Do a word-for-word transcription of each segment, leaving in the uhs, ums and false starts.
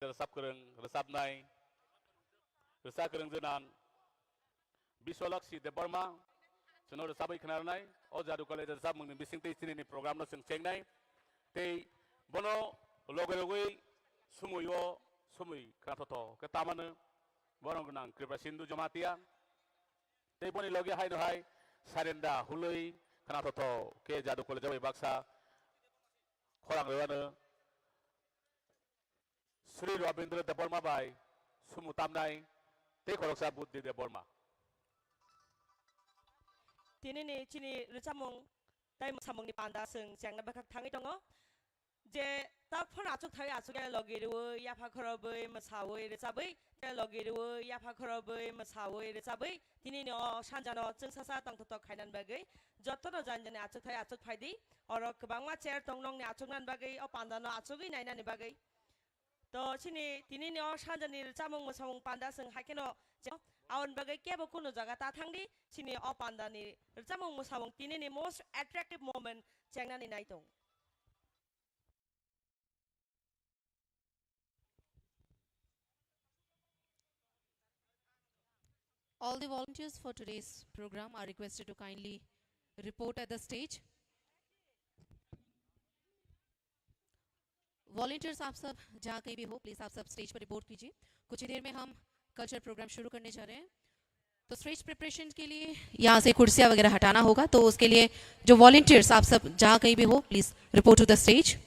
Rwchap kwrwng, rwchapnai, rwchap kwrwng jwnang Biswalakshi Debbarma, chwngno rwchabwi khna rwnai, o Jadu College rwchapmungni bisingtwi chinini program no chwng chengnai. Tei bono loge logwi sumui o sumui khna thotho khe tamano borok gwnang Kripa Sindhu Jamatia. Tei boni loge haino hai Sarenda Hulwi khna thotho khe Jadu College bai baksa khorang rwano Sri Rabindra Debbarma bai sumu tamnai tei khoroksa Buddhi Debbarma. Tinini chini rwchapmung tei mwsamungni panda chwng chengna bwkhak thangwi tongo. Je tak phano achuk thai achuk ya logi rwi yapha khorobwi mwsawi rwchabwi, je logi rwi yapha khorobwi mwsawi rwchabwi, tinini o sanjano chwng sasa tongthok thok khainan bagwi jotono jani jani achuk thai achuk phaidi. Oro kwbangma chair tong nokni achuknani bagwi, o pandano achugwi nainani bagwi. To chini tinini o sanjani rwchapmung mwsamung panda chwng hai kheno che-, aboni bagwi kebo kunu jaga ta thangdi, chini o pandani rwchapmung mwsamung tinini most attractive moment chengnani nai tong. All the volunteers for today's program are requested to kindly report at the stage. Volunteers, आप सब जहाँ कहीं भी हो, प्लीज आप सब स्टेज पर रिपोर्ट कीजिए। कुछ ही देर में हम कल्चर प्रोग्राम शुरू करने जा रहे हैं। तो स्टेज प्रिपरेशन के लिए यहाँ से कुर्सियाँ वगैरह हटाना होगा, तो उसके लिए जो वॉलंटियर्स, आप सब जहाँ कहीं भी हो, please report to the stage.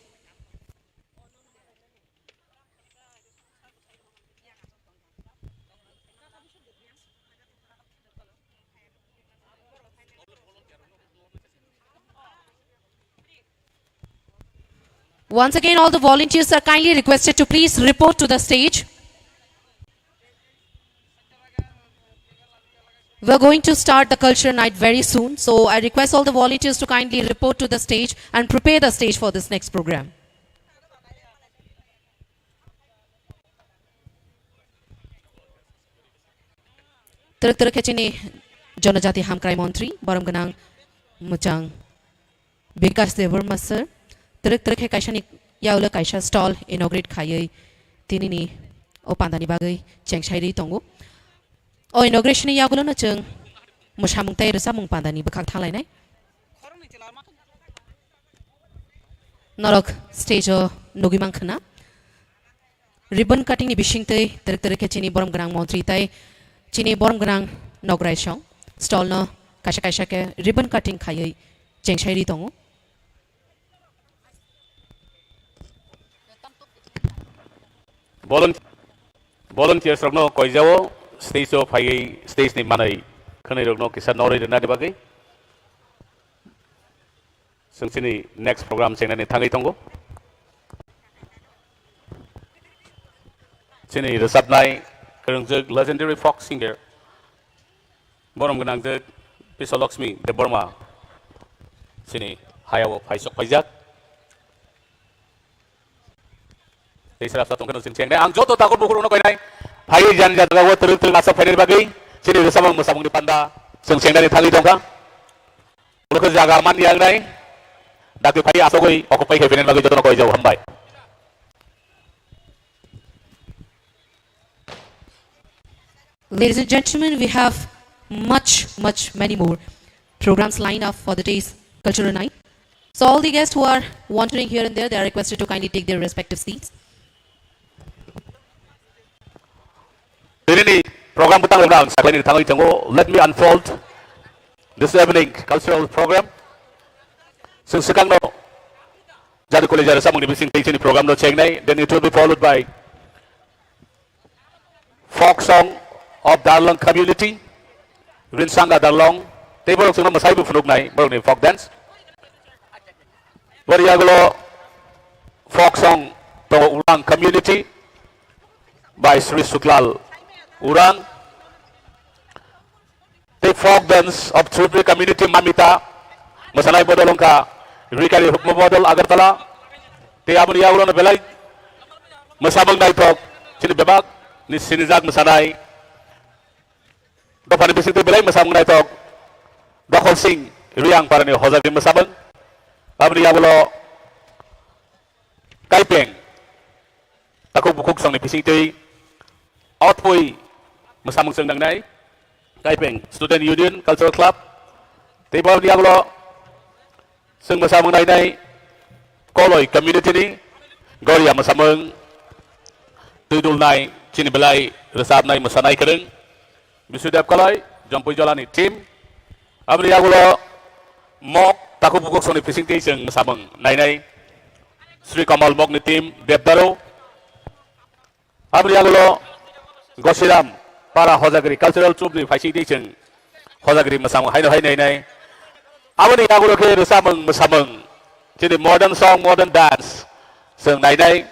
Once again, all the volunteers are kindly requested to please report to the stage. We're going to start the culture night very soon, so I request all the volunteers to kindly report to the stage and prepare the stage for this next program. Twrwk twrwk khe chini Jonojati Hamkrai Montri, borom gwnang mwchang Bikash Debbarma sir, twrwk twrwk khe kaisani yagulo kaisa stall inaugurate khaiwi tinini o pandani bagwi chengsai rwi tongo. O inauguration ni yagulo no chwng mwsamung tei rwchapmung pandani bwkhak thanglainai. Norok stage o nugwi mankha na. Ribbon cutting ni bisingtwi twrwk twrwk khe chini borom gwnang montri tei chini borom gwnang nograi song stall no kaisa kaisa khe ribbon cutting khaiwi chengsai ri tongo. Volun-, volunteers rokno koijao stage o phaiwi stage ni manwi khwnwi rokno kisa norwi rwnani bagwi. Chwng chini next program chengnani thangwi tongo. Chini rwchapnai kwrwngjwk legendary folk singer borom gwnangjwk Biswalakshmi Debbarma chini hayao phaisok phaijak. Tei sra sra tongkhe chwng chengnai. Ang joto takhuk bukhuk rokno koinai. Phaiwi jani jatga o twrwk twrwk aswk phainani bagwi chini rwchapmung mwsamungni panda chwng chengnani thangwi tongkha. Ulo khe jaga man yang nai. Dakti phai asogwi occupy khai phainani bagwi jotono koijao hambai. Ladies and gentlemen, we have much, much, many more programs lined up for the day's cultural night. So all the guests who are wandering here and there, they are requested to kindly take their respective seats. Tinini program bwtang rok ang saklaini thangwi tongo. Let me unfold this evening cultural program. Chwng swkangno Jadu College rwchapmungni bising tei chini program no chengnai. Then it will be followed by folk song of Darlong community, Rinsanga Darlong, tei borok chwngno mwsaibo phunuknai, borokni folk dance. Bori yagulo folk song tongo Urang community by Sri Suklal Urang. Tei folk dance of Tripuri community Mamita, mwsanai bodol wngkha Rikari Hukma Bodol Agartala. Tei aboni yagulono belai mwsamung naithok chini bebak ni sinijak mwsanai dophani bisingtwi belai mwsamung naithok Dokhol Singh Riyang parani hojabi mwsamung. Aboni yagulo Kaipeng takhuk bukhuk songni bisingtwi otpui mwsamung chwng nangnai, Kaipeng Student Union Cultural Club, tei boni yagulo chwng mwsamung nainai Koloi community ni Goria mwsamung twi dulnai chini belai rwchapnai mwsanai kwrwng Bisudeb Koloi, Jompui Jolani team. Aboni yagulo mok takhuk bukhuk songni bisingtwi chwng mwsamung nainai Sri Kamal mokni team Debdaru. Aboni yagulo Gosiram para Hojagri cultural troupe ni phaisingtwi chwng Hojagri mwsamung haino hai nainai. Aboni yagulo khe rwchapmung mwsamung chini modern song, modern dance chwng nainai.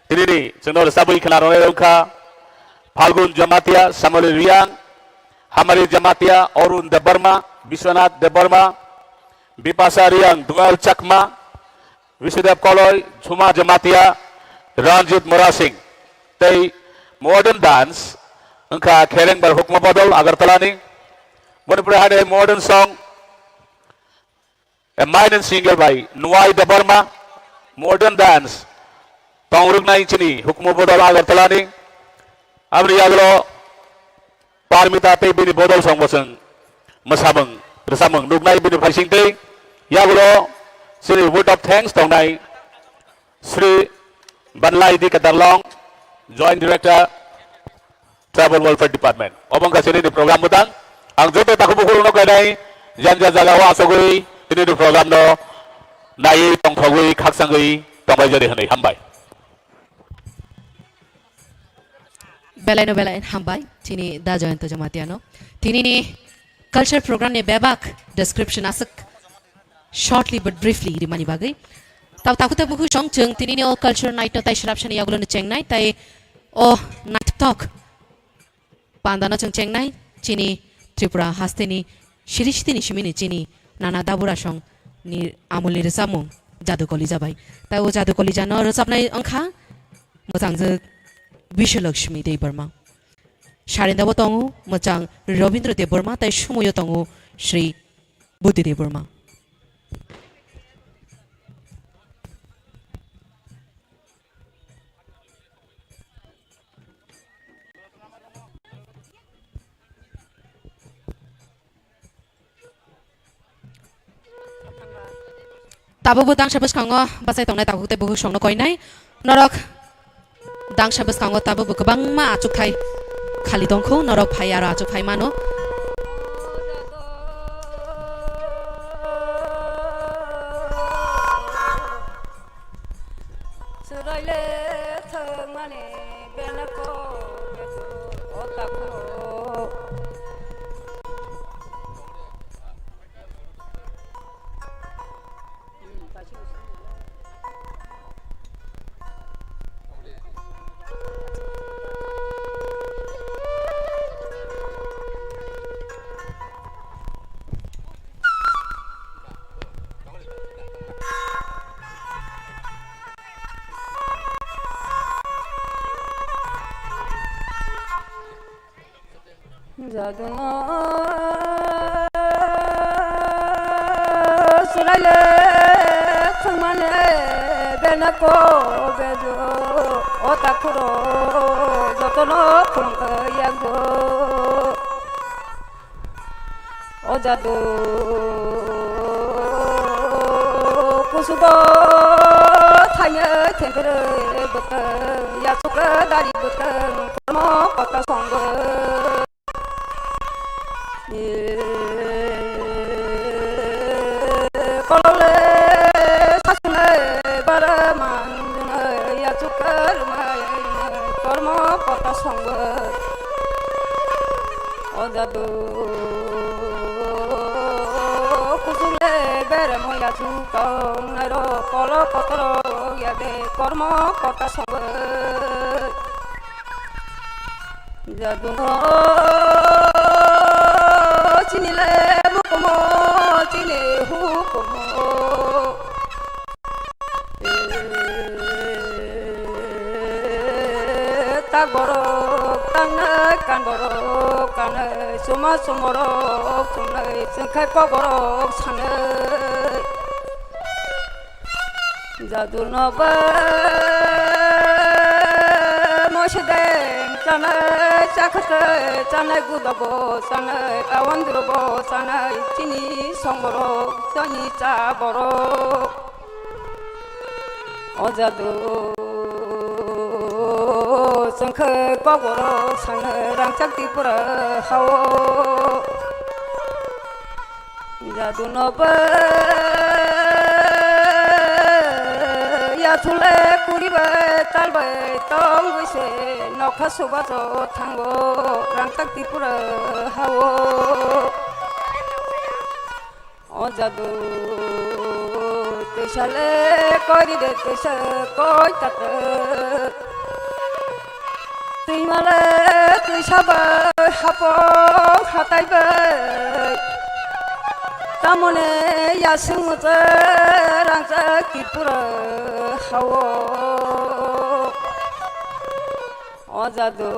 Tinini chwngno rwchabwi khwna rwnai wngkha Phalgun Jamatia, Samali Riang, Hamari Jamatia, Arun Debbarma, Biswanath Debbarma, Bipasa Riang, Dual Chakma, Visudev Koloi, Jhuma Jamatia, Ranjit Murasing, tei modern dance wngkha Kherengbar Hukma Bodol Agartala ni. Boni pore hai modern song, A Mind and Singer by Nwai Debbarma, modern dance, tongrwknai chini Hukma Bodol Agartala ni. Aboni yagulo Parmita tei bini bodol song bo chwng mwsamung, rwchapmung nuknai bini phaisingtwi. Yagulo chini vote of thanks tongnai Sri Banlai D Kadarlong, Joint Director, Tribal Welfare Department. Obo wngkha chini ni program bwtang. Ang joto takhuk bukhuk rokno kainai janja jaga o achugwi chini ni program no naiwi tongthogwi khaksangwi tongbai jani hwnwi hambai. Belai no belai hambai chini da Jayanta Jamatia no. Tini ni culture program ni bebak description aswk shortly but briefly rimani bagwi. Tao takhuk tei bukhuk song chwng tini ni o culture night no tai srapsa ni yagulo no chengnai tai o naithok panda no chwng chengnai chini Tripura haste ni siri siti ni simi ni chini nana dabura song ni amul ni rwchapmung Jadu Kolija bai. Tai o Jadu Kolija no rwchapnai wngkha mwchangjwk Bishalakshmi Debbarma. Sarinda bo tongo mwchang Rabindra Debbarma tai sumoyo tongo Sri Budhi Debbarma. Tabukbo dangsa bwskango bachai tongnai takhuk tei bukhuk songno koinai. Norok dangsa bwskango tabukbo kwbangma achukthai khali tongkhu, norok phai aro achukphai mano. Chwraile thwngmani benako o takhuk. Jaduna sulaile thangmane benako bejo o takhuro jotono khulumkha yakjo. O jadu kusugo thangya thengkere bwtang yasukha dari bwtang kormo kota songbo. Kolole sasune bara manjune yachukar mai kormo kota songbo. O jadu kusule beremo yachukar nairo kolo kotoro yade kormo kota songbo. Jaduno chini le mukumo chini hukumo. Tak borok tangnai kan borok kanai chuma chumorok chumnai chwngkhai kok borok sanai. Jadu no ba Sudeng chanai, chakhate chanai, gudogo chanai, awandrogo chanai, chini songboro, chini cha borok. O jadu chwngkhe kokborok sanai, rangchak Tripura hao. Jadu no bai, yathule kuri bai, tal bai, tong bai se, nokha subajo thango, rangchak Tripura hao. O jadu, twisa le kori de, twisa koi ta te. Twima le twisa bai, hapong hatai bai. Tamoni yasing mutsa rangchak Tripura hao. O jadu,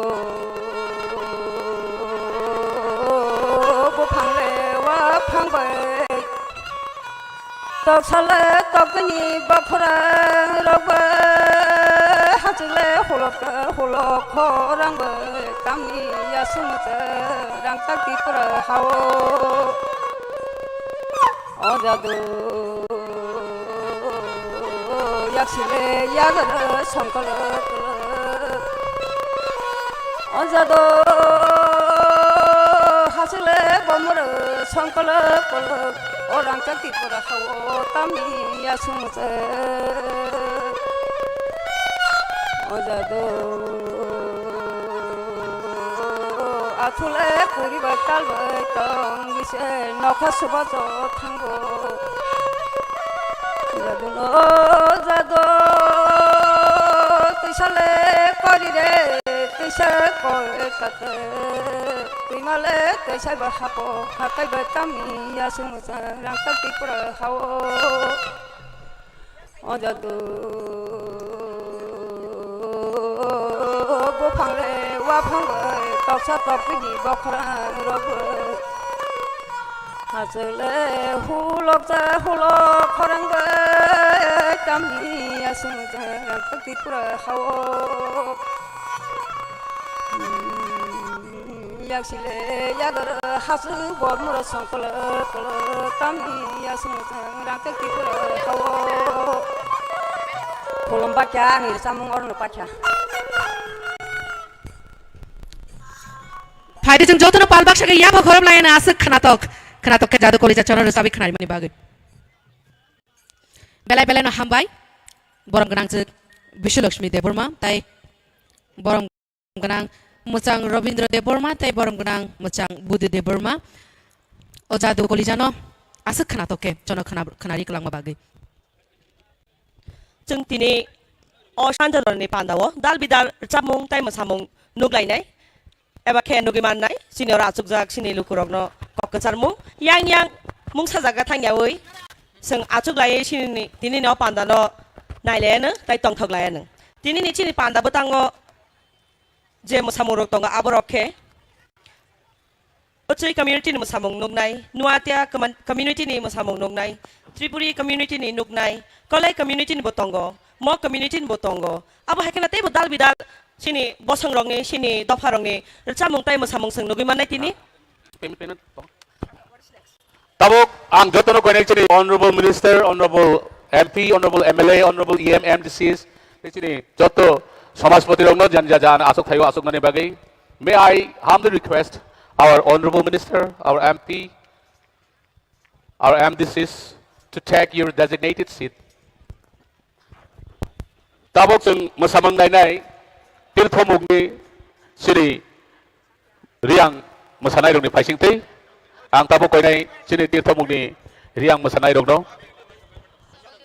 buphang le waphang bai, toksa le toktini bokhorang rok bai, hachuk le holok, holok khorang bai, tamni yasung se rangchak Tripura hao. O jadu, yaksile yagra songkolok kolok. O jadu, hasile bomro songkolok kolok. O rangchak Tripura hao tamni yasung se. O jadu, athule puri bai tal bai tong bise nokha subajo thango. Jadu no jadu, twisa le kori re, twisa koi kate. Twima le twisa ba hapo, hatai ba tamni yasung se rangchak Tripura hao. O jadu, buphang le waphang bai, toksa toktini bokhorang rok bai. Hachuk le hulok ja hulok khorang bai, tamni yasung ja Tripura hao. Yaksile yagra hasu bor mura songkolo kolo tamni yasung rangchak Tripura hao. Khulum bakya ani samung orno pakya. Phaidi chwng jotono pal baksa khe yaba khorop layana aswk khnatok. Khnatok khe jadu kolija chwngno rwchabwi khnarimani bagwi. Belai belai no hambai. Borom gwnang chwk Biswalakshmi Debbarma tai borom gwnang mwchang Robindra Debbarma tei borom gwnang mwchang Budhi Debbarma. O jadu kolijano aswk khnatok khe chwngno khna-, khnari kwlangma bagwi. Chwng tini o sanjoroni pandao dal bidal rwchapmung tei mwsamung nuglainai eba khe nugwi mannai chini oro achukjak chini lukurokno kok kwcharmung yang yang mungsa jaga thangyawi chwng achuklaiwi chini tinini o pandano nailaianw tei tongthoklaianw. Tinini chini panda bwtango je mwsamungrok tongo, aborok khe Ochoi community ni mwsamung nuknai, Nuatia commun-, community ni mwsamung nuknai, Tripuri community ni nuknai, Kolai community ni bo tongo, Mok community ni bo tongo. Abo hai kheno teibo dal bidal chini bosongrokni, chini dopharokni rwchapmung tei mwsamung chwng nugwi mannai tini. Tabuk ang jotono koinai chini Honorable Minister, Honorable M P, Honorable M L A, Honorable E M, M D Cs, tei chini joto samajpati rokno jan ja jan aswk thaio aswknani bagwi. May I humbly request our Honorable Minister, our M P, our M D Cs to take your designated seat. Tabuk chwng mwsamung nainai Tirthomukni chini Riang mwsanairokni phaisingtwi ang tabuk koinai chini Tirthomukni Riang mwsanairokno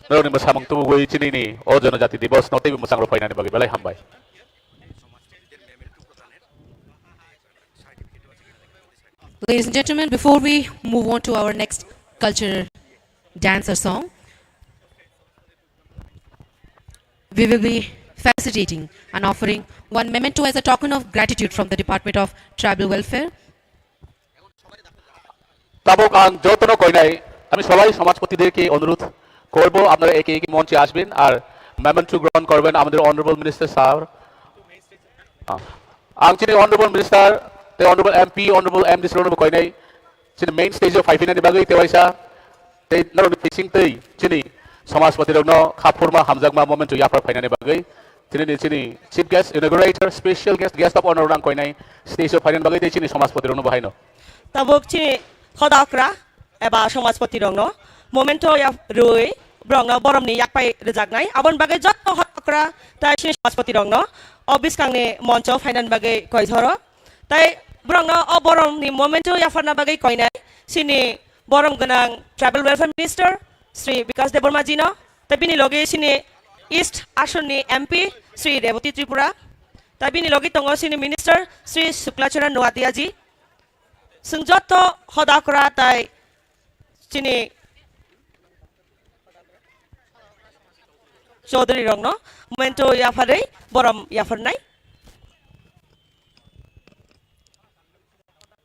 norokni mwsamung tubugwi chinini o Jonojati Divos no teibo mwchang rwphainani bagwi belai hambai. Ladies and gentlemen, before we move on to our next culture dance or song, we will be felicitating and offering one memento as a token of gratitude from the Department of Tribal Welfare. Tabuk ang jotono koinai, আমি সবাই সমাজপতিদেরকে অনুরোধ করব, আপনারা একে একে মঞ্চে আসবেন আর মেমেন্টো গ্রহণ করবেন আমাদের honourable minister sir. Ang chini Honorable Minister, tei Honorable M P, Honorable M D C rokno bo koinai chini main stage o phai phinani bagwi tei waisa tei norokni bising tei chini samajpati rokno khaphurma hamjakma moment o yaphar phainani bagwi chini, chini Chief Guest, Inaugurator, Special Guest, Guest of Honor rang koinai stage o phainani bagwi tei chini samajpati rokno bo haino. Tabuk chini hoda okra eba samajpati rokno momento ya rwi borokno boromni yakpai rwjaknai. Aboni bagwi joto hoda okra tai chini samajpati rokno o bwskangni moncho phainani bagwi koithoro. Tai borokno o boromni momento yapharna bagwi koinai chini borom gwnang Tribal Welfare Minister Sri Bikash Debbarma jino, tai bini logi chini East Asonni M P Sri Rebati Tripura, tai bini logi tongo chini Minister Sri Shukla Charan Noatia ji. Chwng joto hoda okra tai chini Chaudhary rokno momento yapharwi borom yapharnai.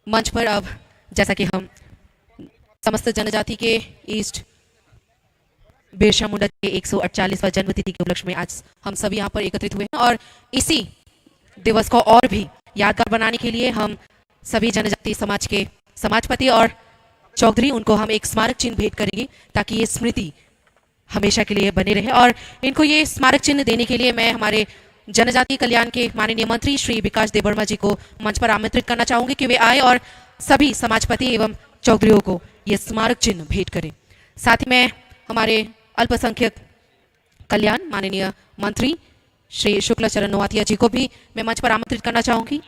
मंच पर अब जैसा कि हम समस्त जनजाति के ईस्ट बिरसा मुंडा के एक सौ अड़तालीसवाँ जन्मतिथि के उपलक्ष्य में आज हम सभी यहाँ पर एकत्रित हुए हैं और इसी दिवस को और भी यादगार बनाने के लिए हम सभी जनजाति समाज के समाजपति और चौधरी उनको हम एक स्मारक चिन्ह भेंट करेंगे, ताकि ये स्मृति हमेशा के लिए बने रहे। और इनको ये स्मारक चिन्ह देने के लिए मैं हमारे जनजाति कल्याण के माननीय मंत्री श्री विकास देबवर्मा जी को मंच पर आमंत्रित करना चाहूंगी कि वे आए और सभी समाजपति एवं चौधरियों को ये स्मारक चिन्ह भेंट करें। साथ ही मैं हमारे अल्पसंख्यक कल्याण माननीय मंत्री श्री शुक्ला चरण नोआतिया जी को भी मैं मंच पर आमंत्रित करना चाहूंगी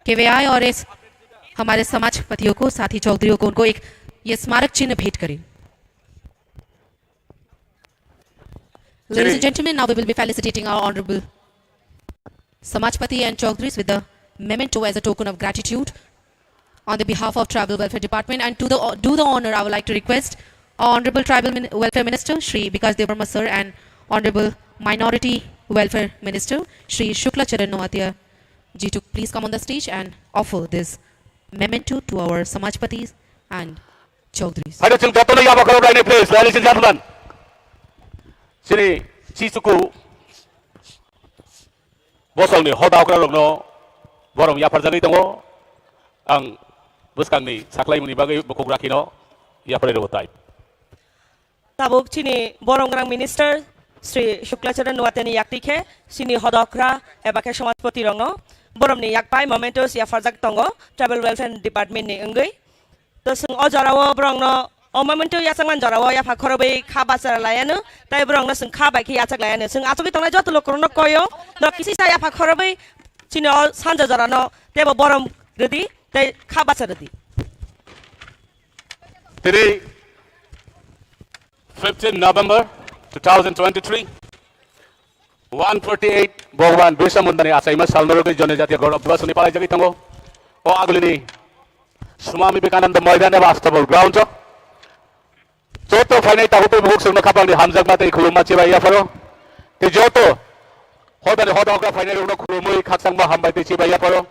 कि वे आए और इस हमारे समाजपतियों को, साथ ही चौधरियों को, उनको एक ये स्मारक चिन्ह भेंट करें। Ladies and gentlemen, now we will be felicitating our honorable Samajpati and Chaudhries with the memento as a token of gratitude on the behalf of Tribal Welfare Department. And to the, do the honor, I would like to request Honorable Tribal Min-, Welfare Minister Shri Bikash Debbarma sir and Honorable Minority Welfare Minister Shri Shukla Charan Noatia ji to please come on the stage and offer this memento to our Samajpatis and Chaudhries. Haino chwng jotono yaba khorok lainai, please, ladies and gentlemen. Chini chichuku bosongni hoda okrarokno borom yapharjagwi tongo. Ang bwskangni saklaimungni bagwi bukhuk rakhino yapharwi rwo tai. Tabuk chini borom gwnang minister Sri Shukla Charan Noatiani yakti khe chini hoda okra eba khe samajpati rokno boromni yakpai mementos yapharjak tongo Tribal Welfare Department ni wngwi. To chwng o jorao borokno o memento yachakmani jorao yapha khorobwi kha bachara laiano, tai borokno chwng kha bai khe yachak laiano. Chwng achugwi tongnai joto lukurokno koyo, norok kisisa yapha khorobwi chini o sanja jorano teibo borom rwdi tei kha bacha rwdi. Tini fifteen November two thousand twenty-three, one forty-eight Bhagwan Birsa Mundani achaima salno rwgwi Jonojatiya Gaurav Divas hwnwi palaijagwi tongo. O agulini Swami Vivekananda Maidan eba Astabal ground o joto phainai tabuk tei bukhuk chwngno khapangni hamjakma tei khulumma chibai yapharo. Tei joto hodani hoda okra phainai rokno khulumwi khakchangma hambai tei chibai yapharo.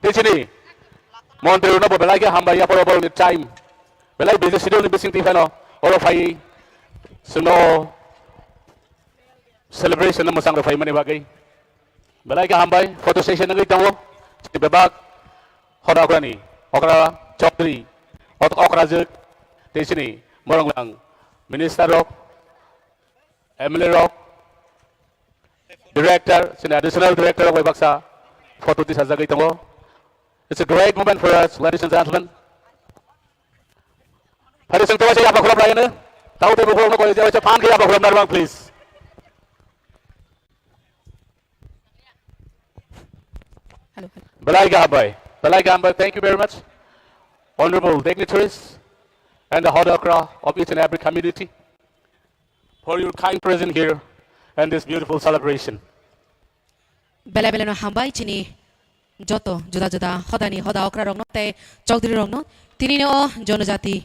Tei chini montri rokno bo belai khe hambai yapharo, borokni time belai busy schedule ni bising twi phano oro phai chwngno celebration no mwchang rok phaimani bagwi belai khe hambai. Photo session wngwi tongo chini bebak hoda okrani okra chokri okrajwk tei chini borok lang minister rok, M L A rok, director, chini additional director rok bai baksa photo tisajagwi tongo. It's a great moment for us, ladies and gentlemen. Hari sing tuwa saya apa khulap lain eh? Tahu tebo khulap koi jawab fan kaya apa khulap narbang, please. Hello, hello. Belai Gahambai. Belai Gahambai, thank you very much. Honorable dignitaries and the Hodokra of each and every community for your kind presence here and this beautiful celebration. Belai belai no hambai chini joto juda juda hodani hoda okra rokno tei chokdri rokno tini o jonojati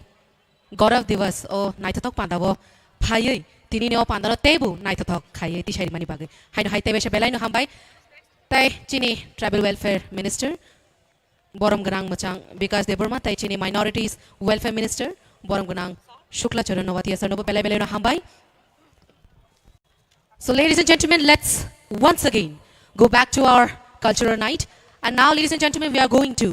Gaurav Divas o naithothok panda o phaiwi tini o panda no teibo naithothok khaiwi tisai rimani bagwi. Haino hai teibo se belai no hambai. Tai chini Tribal Welfare Minister borom gwnang mwchang Bikash Debbarma tai chini Minorities Welfare Minister borom gwnang Shukla Charan Noatia sir no bo belai belai no hambai. So, ladies and gentlemen, let's once again go back to our cultural night. And now, ladies and gentlemen, we are going to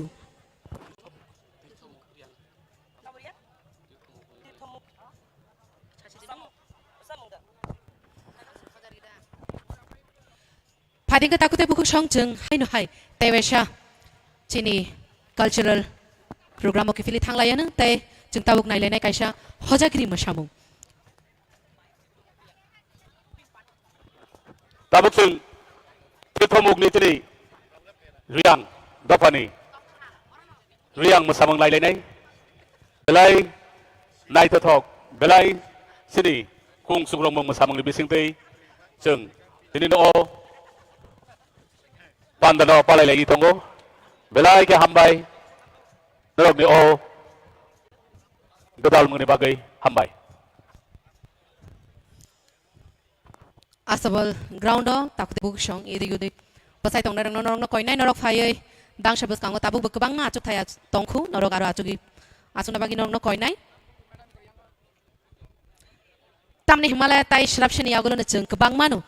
Phaidingkhe takhuk tei bukhuk song chwng haino hai tei waisa chini cultural program o kiphilwi thanglaiyano tei chwng tabuk nailainai kaisa hojagri mwsamung. Tabuk chwng Tirthomukni chini Riyang dophani Riyang mwsamung nailainai. Belai naithothok, belai chini khung chukrokmung mwsamungni bisingtwi chwng tinino o pandano palailaigwi tongo. Belai khe hambai norokni o gwdalmungni bagwi hambai. Astabal ground o takhuk tei bukhuk song edik odik bwsai tongnai rokno norokno koinai norok phaiwi dangsa bwskango tabukbo kwbangma achukthai ach-, tongkhu norok aro achugwi achukna bagwi norokno koinai. Tamni Himalaya tai swrapsini yagulono chwng kwbangmano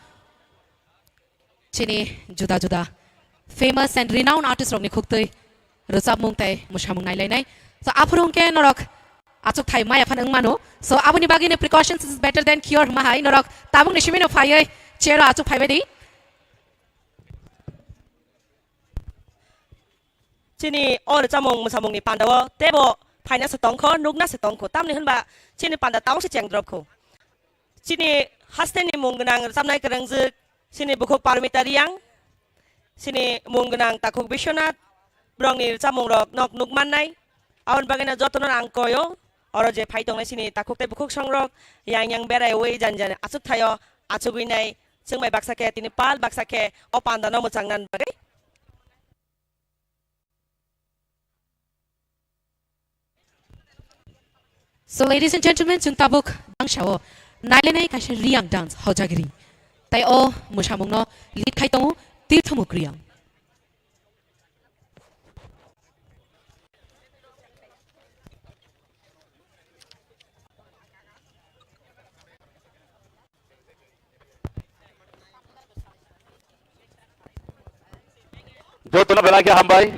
chini juda juda famous and renowned artist rokni khuktwi rwchapmung tei mwsamung nailainai. So, aphuru hwnkhe norok achukthai maya phano wngmano. So, aboni bagwino precautions is better than cure hwnma hai norok tabukni simino phaiwi chair o achuk phaibai di. Chini o rwchapmung mwsamungni pandao teibo phaina se tongkho, nukna se tongkho. Tamni hwnba chini panda tabuk se chengdrop kho. Chini hasteni mung gwnang rwchapnai kwrwngjwk, chini bukhuk Parmita Riyang, chini mung gwnang takhuk Biswanath, borokni rwchapmungrok nok nuk mannai. Aboni bagwino jotono ang koyo, oro je phai tongnai chini takhuk tei bukhuk songrok, yang yang beraiwi jani jani achuk thaio, achugwi nai, chwng bai baksa khe, tini pal baksa khe o pandano mwchang nani bagwi. So, ladies and gentlemen, chwng tabuk dangsao nailainai kaisa Riyang dance hojagri. Tai o mwsamungno lead khai tongo Tirthomuk Riyang. Jotono belai khe hambai.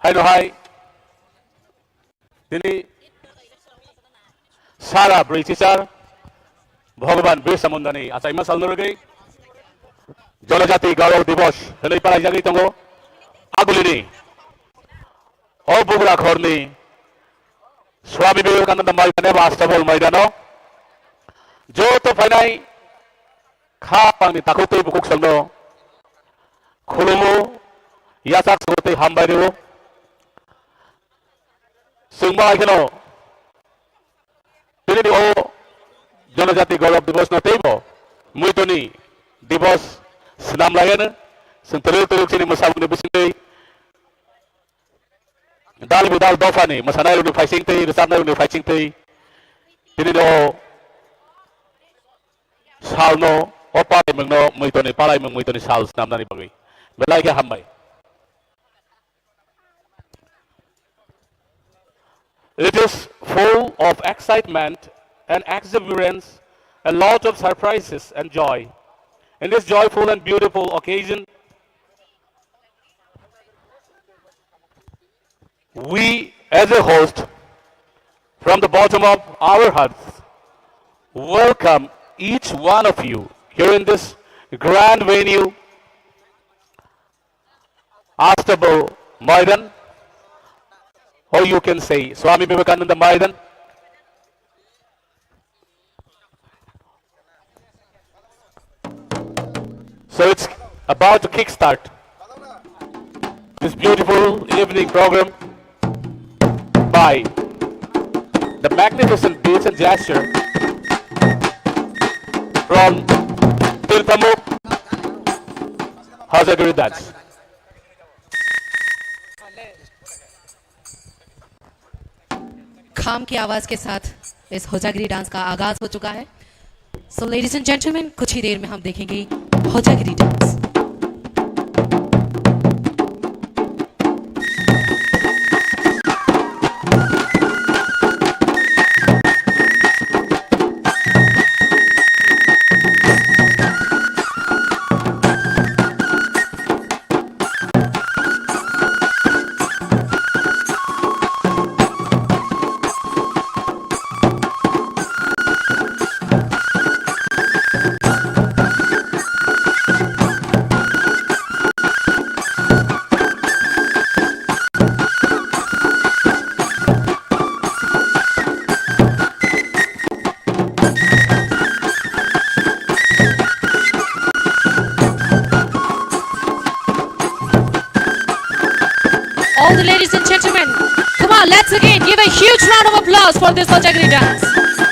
Haino hai. Tini sara brwi chichar Bhagwan Birsa Mundani achaima salno rwgwi Janajati Gaurav Divas hwnwi palaijagwi tongo. Agulini o bugra khorni Swami Vivekananda Maidan eba Astabol Maidano joto phainai kha pangni takhuk tei bukhuk songno khulumu, yachak sugo tei hambai rwo. Chwng bahai kheno tini o Janajati Gaurav Divas no teibo Muitoni Divas swnam laiano chwng twrwk twrwk chini mwsamungni bisingtwi dal bidal dophani mwsanairokni phaisingtwi, rwchapnairokni phaisingtwi tini o salno, o palaimungno, muitoni palaimung, muitoni sal swnamnani bagwi belai khe hambai. It is full of excitement and exuberance, a lot of surprises and joy. In this joyful and beautiful occasion, we, as a host, from the bottom of our hearts, welcome each one of you here in this grand venue, Astabal Maidan, or you can say Swami Vivekananda Maidan. So it's about to kickstart this beautiful evening program by the magnificent beats and gesture from Tirthamuk Hojagiri Dance. खाम की आवाज के साथ इस होजागिरी डांस का आगाज हो चुका है। So ladies and gentlemen, कुछ ही देर में हम देखेंगे Hojagiri dance. All the ladies and gentlemen, come on, let's again give a huge round of applause for this Kojagiri dance.